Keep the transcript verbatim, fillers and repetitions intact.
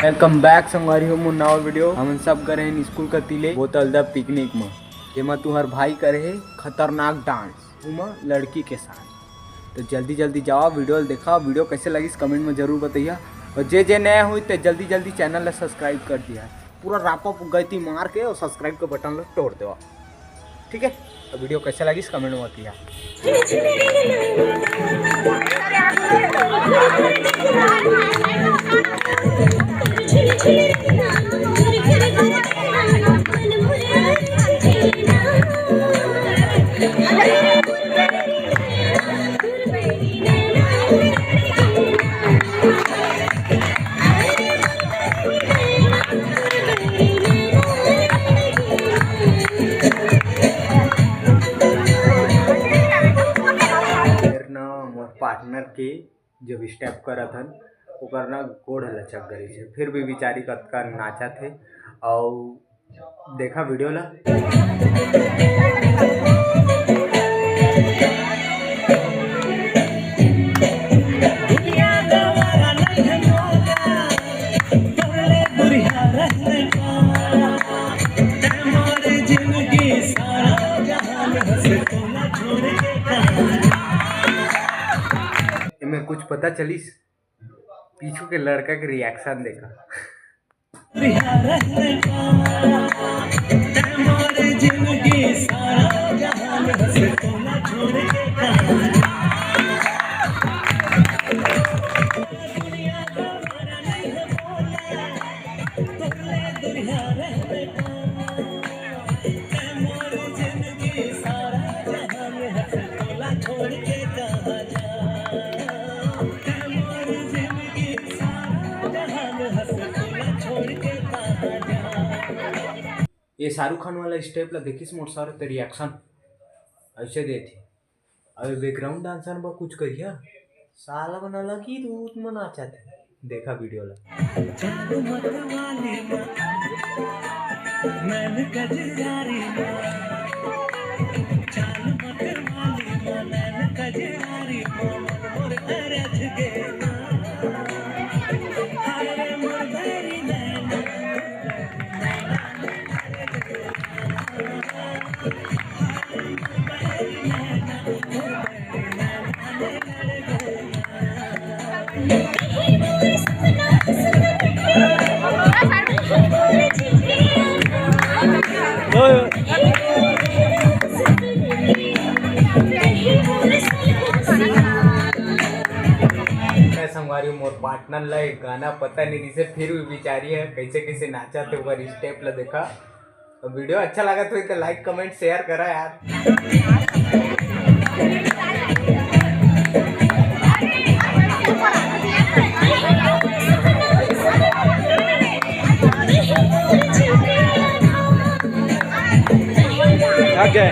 Welcome back संगवारी हो मोर नवा video। हमन सब गए रहेन स्कूल कति ले बोतलदा पिकनिक म, जेमा तुंहर भाई करे हे खतरनाक डांस, उमा लड़की के साथ। तो जल्दी जल्दी जावा video ल देखा। Video कैसे लगिस comment में जरूर बतैया, और जे जे नया हुई ते जल्दी जल्दी channel ला subscribe कर दिया। पूरा wrap up गैती मार के और subscribe के button ला तोड़ देवा। ठीक है, तो video कैसे लगिस comment में बतैया। फिर ना मोर partner के जब step करत हन, ओकर ना गोड़ ह लचक गई है, फिर भी बेचारी कतका नाचत हे। और देखा video ला। एमे कुछ पता चलिस? पीछू के लड़का के reaction देखा। ये शाहरुख खान वाला step ला देखिस मोर सर, ते reaction ऐसे देथे। अबे background dancer बर कुछ करिया, साला बना लगी दूध में नाचत हे। देखा video ला। मैं संगवारी मोर partner ला एक गाना पता नहीं रिसे, फिर भी बेचारी है कैसे कैसे नाचा थे, ओकर step ला देखा। तो video अच्छा लगा तो इसे like comment share करा यार। Okay।